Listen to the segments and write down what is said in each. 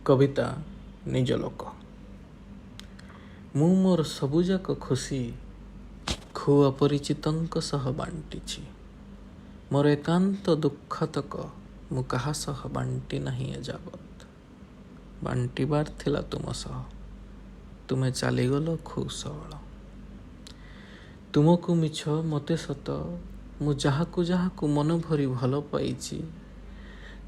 କବିତା ନିଜ ଲୋକ। ମୁଁ ମୋର ସବୁଯାକ ଖୁସି ଖୁ ଅପରିଚିତଙ୍କ ସହ ବାଣ୍ଟିଛି। ମୋର ଏକାନ୍ତ ଦୁଃଖତକ ମୁଁ କାହା ସହ ବାଣ୍ଟି ନାହିଁ ଏଯାବତ୍। ବାଣ୍ଟିବାର ଥିଲା ତୁମ ସହ, ତୁମେ ଚାଲିଗଲ ଖୁ ସଅଳ। ତୁମକୁ ମିଛ ମୋତେ ସତ, ମୁଁ ଯାହାକୁ ଯାହାକୁ ମନ ଭରି ଭଲ ପାଇଛି,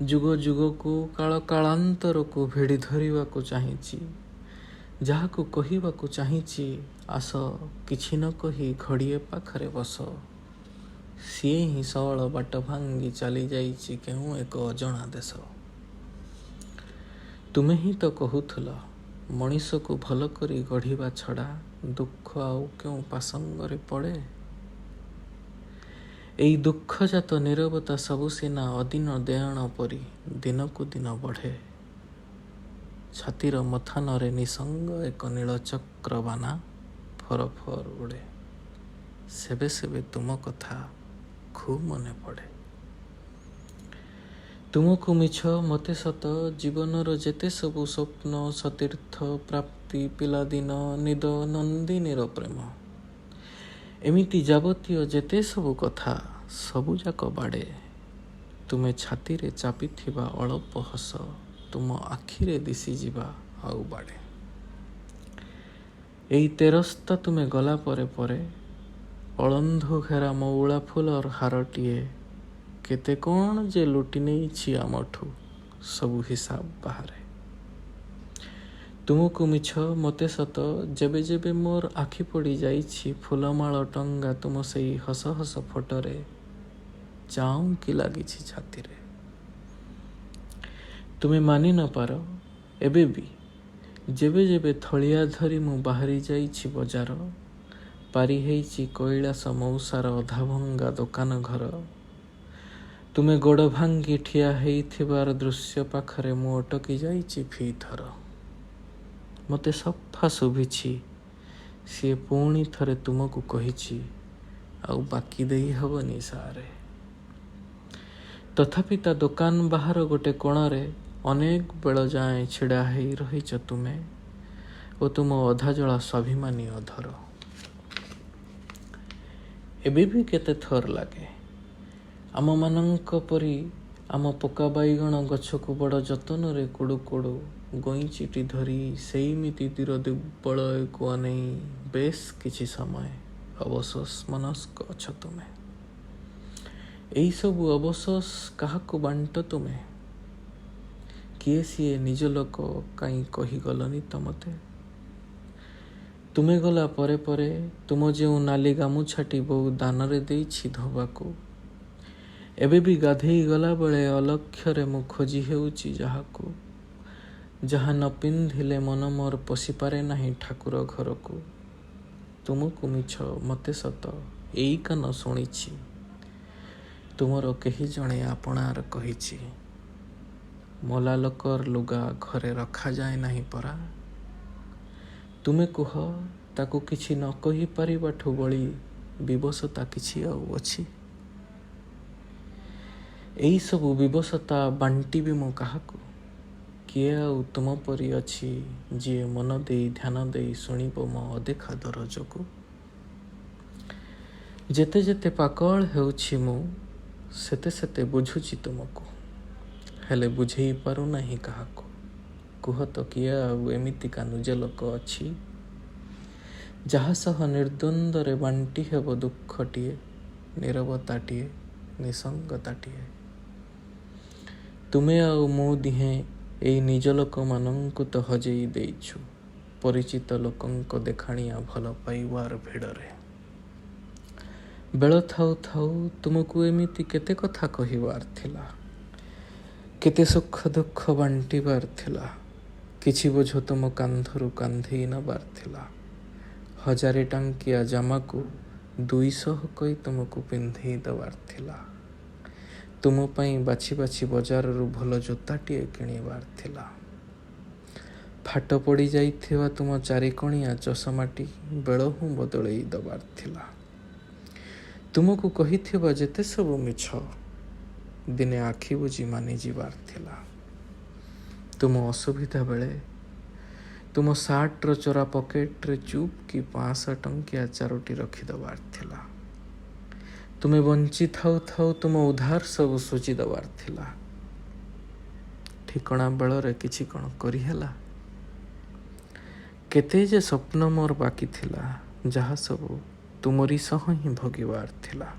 ଯୁଗ ଯୁଗକୁ କାଳ କାଳାନ୍ତରକୁ ଭିଡ଼ି ଧରିବାକୁ ଚାହିଁଛି, ଯାହାକୁ କହିବାକୁ ଚାହିଁଛି ଆସ କିଛି ନ କହି ଘଡ଼ିଏ ପାଖରେ ବସ, ସିଏ ହିଁ ସଅଳ ବାଟ ଭାଙ୍ଗି ଚାଲିଯାଇଛି କେଉଁ ଏକ ଅଜଣା ଦେଶ। ତୁମେ ହିଁ ତ କହୁଥିଲ, ମଣିଷକୁ ଭଲ କରି ଗଢ଼ିବା ଛଡ଼ା ଦୁଃଖ ଆଉ କେଉଁ ପାସଙ୍ଗରେ ପଡ଼େ। ଏଇ ଦୁଃଖଜାତ ନୀରବତା ସବୁ ସିନା ଅଦିନ ଦେଅଣ ପରି ଦିନକୁ ଦିନ ବଢ଼େ। ଛାତିର ମଥାନରେ ନିଃସଙ୍ଗ ଏକ ନୀଳଚକ୍ର ବାନା ଫର ଫର ଉଡ଼େ। ସେବେ ସେବେ ତୁମ କଥା ଖୁବ୍ ମନେ ପଡ଼େ। ତୁମକୁ ମିଛ ମୋତେ ସତ, ଜୀବନର ଯେତେ ସବୁ ସ୍ୱପ୍ନ, ସତୀର୍ଥ, ପ୍ରାପ୍ତି, ପିଲାଦିନ, ନିଦ, ନନ୍ଦିନୀର ପ୍ରେମ, ଏମିତି ଯାବତୀୟ ଯେତେ ସବୁ କଥା ସବୁଯାକ ବାଡ଼େ। ତୁମେ ଛାତିରେ ଚାପିଥିବା ଅଳପ ହସ ତୁମ ଆଖିରେ ଦିଶିଯିବା ଆଉ ବାଡ଼େ। ଏଇ ତେରସ୍ତା ତୁମେ ଗଲା ପରେ ପରେ ଅଳନ୍ଧୁ ଘେରା ମଉଳା ଫୁଲର ହାରଟିଏ କେତେ କ'ଣ ଯେ ଲୁଟି ନେଇଛି ଆମଠୁ, ସବୁ ହିସାବ ବାହାରେ। ତୁମକୁ ମିଛ ମୋତେ ସତ, ଯେବେ ଯେବେ ମୋର ଆଖି ପଡ଼ି ଯାଇଛି ଫୁଲମାଳ ଟଙ୍ଗା ତୁମ ସେଇ ହସ ହସ ଫଟୋରେ, ଚାଉଁକି ଲାଗିଛି ଛାତିରେ। ତୁମେ ମାନି ନ ପାର, ଏବେ ବି ଯେବେ ଯେବେ ଥଳିଆ ଧରି ମୁଁ ବାହାରି ଯାଇଛି ବଜାର, ପାରି ହେଇଛି କୈଳାସ ମଉସାର ଅଧାଭଙ୍ଗା ଦୋକାନ ଘର, ତୁମେ ଗୋଡ଼ ଭାଙ୍ଗି ଠିଆ ହେଇଥିବାର ଦୃଶ୍ୟ ପାଖରେ ମୁଁ ଅଟକି ଯାଇଛି ଫିଥର। ମୋତେ ସଫା ଶୁଭିଛି, ସିଏ ପୁଣି ଥରେ ତୁମକୁ କହିଛି, ଆଉ ବାକି ଦେଇ ହବନି ସାରେ। ତଥାପି ତା ଦୋକାନ ବାହାର ଗୋଟେ କୋଣରେ ଅନେକ ବେଳ ଯାଏଁ ଛିଡ଼ା ହେଇ ରହିଛ ତୁମେ ଓ ତୁମ ଅଧାଜଳା ସ୍ୱାଭିମାନୀ ଅଧର। ଏବେ ବି କେତେ ଥର ଲାଗେ, ଆମମାନଙ୍କ ପରି ଆମ ପୋକା ବାଇଗଣ ଗଛକୁ ବଡ଼ ଯତନରେ କୁଡ଼ୁ କୁଡ଼ୁ ଗଇଁଚିଟି ଧରି ସେଇମିତି ଦୂର ଦିଗ୍ବଳୟକୁ ଅନେଇ ବେଶ କିଛି ସମୟ ଅବଶୋଷ ମନସ୍କ ଅଛ ତୁମେ। ଏଇସବୁ ଅବଶୋଷ କାହାକୁ ବାଣ୍ଟ ତୁମେ? କିଏ ସିଏ ନିଜ ଲୋକ, କାଇଁ କହିଗଲନି ତ ମୋତେ? ତୁମେ ଗଲା ପରେ ପରେ ତୁମ ଯେଉଁ ନାଲି ଗାମୁଛାଟି ବୋଉ ଦାନରେ ଦେଇଛି ଧୋବାକୁ, ଏବେ ବି ଗାଧେଇ ଗଲାବେଳେ ଅଲକ୍ଷ୍ୟରେ ମୁଁ ଖୋଜି ହେଉଛି ଯାହାକୁ, ଯାହା ନ ପିନ୍ଧିଲେ ମନ ମୋର ପଶିପାରେ ନାହିଁ ଠାକୁର ଘରକୁ। ତୁମକୁ ମିଛ ମୋତେ ସତ, ଏଇ କାନ ଶୁଣିଛି, ତୁମର କେହି ଜଣେ ଆପଣାର କହିଛି, ମଲା ଲୋକର ଲୁଗା ଘରେ ରଖାଯାଏ ନାହିଁ ପରା। ତୁମେ କୁହ, ତାକୁ କିଛି ନ କହିପାରିବାଠୁ ବଳି ବିବଶତା କିଛି ଆଉ ଅଛି? ଏଇସବୁ ବିବଶତା ବାଣ୍ଟିବି ମୁଁ କାହାକୁ? କିଏ ଆଉ ତୁମ ପରି ଅଛି, ଯିଏ ମନ ଦେଇ ଧ୍ୟାନ ଦେଇ ଶୁଣିବ ମୋ ଅଦେଖା ଦରଜକୁ? ଯେତେ ଯେତେ ପାକଳ ହେଉଛି ମୁଁ, ସେତେ ସେତେ ବୁଝୁଛି ତୁମକୁ, ହେଲେ ବୁଝେଇ ପାରୁନାହିଁ କାହାକୁ। କୁହ ତ, କିଏ ଆଉ ଏମିତିକା ନିଜ ଲୋକ ଅଛି, ଯାହା ସହ ନିର୍ଦ୍ୱନ୍ଦ୍ୱରେ ବାଣ୍ଟି ହେବ ଦୁଃଖଟିଏ, ନୀରବତାଟିଏ, ନିଃସଙ୍ଗତାଟିଏ? ତୁମେ ଆଉ ମୁଁ ଦିହେଁ ଏଇ ନିଜ ଲୋକମାନଙ୍କୁ ତ ହଜେଇ ଦେଇଛୁ ପରିଚିତ ଲୋକଙ୍କ ଦେଖାଣିଆ ଭଲ ପାଇବାର ଭିଡ଼ରେ। ବେଳ ଥାଉ ଥାଉ ତୁମକୁ ଏମିତି କେତେ କଥା କହିବାର ଥିଲା, କେତେ ସୁଖ ଦୁଃଖ ବାଣ୍ଟିବାର ଥିଲା, କିଛି ବୋଝ ତୁମ କାନ୍ଧରୁ କାନ୍ଧେଇ ନେବାର ଥିଲା, 1000 ଟଙ୍କିଆ ଜାମାକୁ 200 କହି ତୁମକୁ ପିନ୍ଧେଇ ଦେବାର ଥିଲା, ତୁମ ପାଇଁ ବାଛି ବାଛି ବଜାରରୁ ଭଲ ଜୋତାଟିଏ କିଣିବାର ଥିଲା, ଫାଟ ପଡ଼ିଯାଇଥିବା ତୁମ ଚାରିକଣିଆ ଚଷମାଟି ବେଳହୁଁ ବଦଳେଇ ଦେବାର ଥିଲା। ତୁମକୁ କହିଥିବା ଯେତେ ସବୁ ମିଛ ଦିନେ ଆଖି ବୁଜି ମାନିଯିବାର ଥିଲା। ତୁମ ଅସୁବିଧା ବେଳେ ତୁମ ସାର୍ଟର ଚୋରା ପକେଟରେ ଚୁପ୍ କି 500 ଟଙ୍କିଆ ଚାରୋଟି ରଖିଦେବାର ଥିଲା। ତୁମେ ବଞ୍ଚି ଥାଉ ଥାଉ ତୁମ ଉଧାର ସବୁ ସୁଝି ଦେବାର ଥିଲା। ଠିକଣା ବେଳରେ କିଛି କ'ଣ କରିହେଲା? କେତେ ଯେ ସ୍ୱପ୍ନ ମୋର ବାକି ଥିଲା, ଯାହା ସବୁ ତୁମରି ସହ ହିଁ ଭୋଗିବାର ଥିଲା।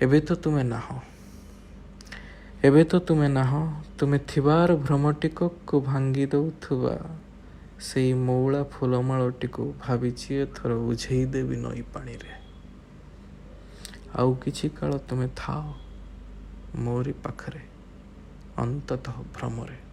ଏବେ ତ ତୁମେ ନାହଁ, ଏବେ ତ ତୁମେ ନାହଁ। ତୁମେ ଥିବାର ଭ୍ରମଟିକକୁ ଭାଙ୍ଗି ଦେଉଥିବା ସେଇ ମଉଳା ଫୁଲମାଳଟିକୁ ଭାବିଛି ଏଥର ଉଝେଇ ଦେବି ନଈ ପାଣିରେ। ଆଉ କିଛି କାଳ ତୁମେ ଥାଅ ମୋରି ପାଖରେ, ଅନ୍ତତଃ ଭ୍ରମରେ।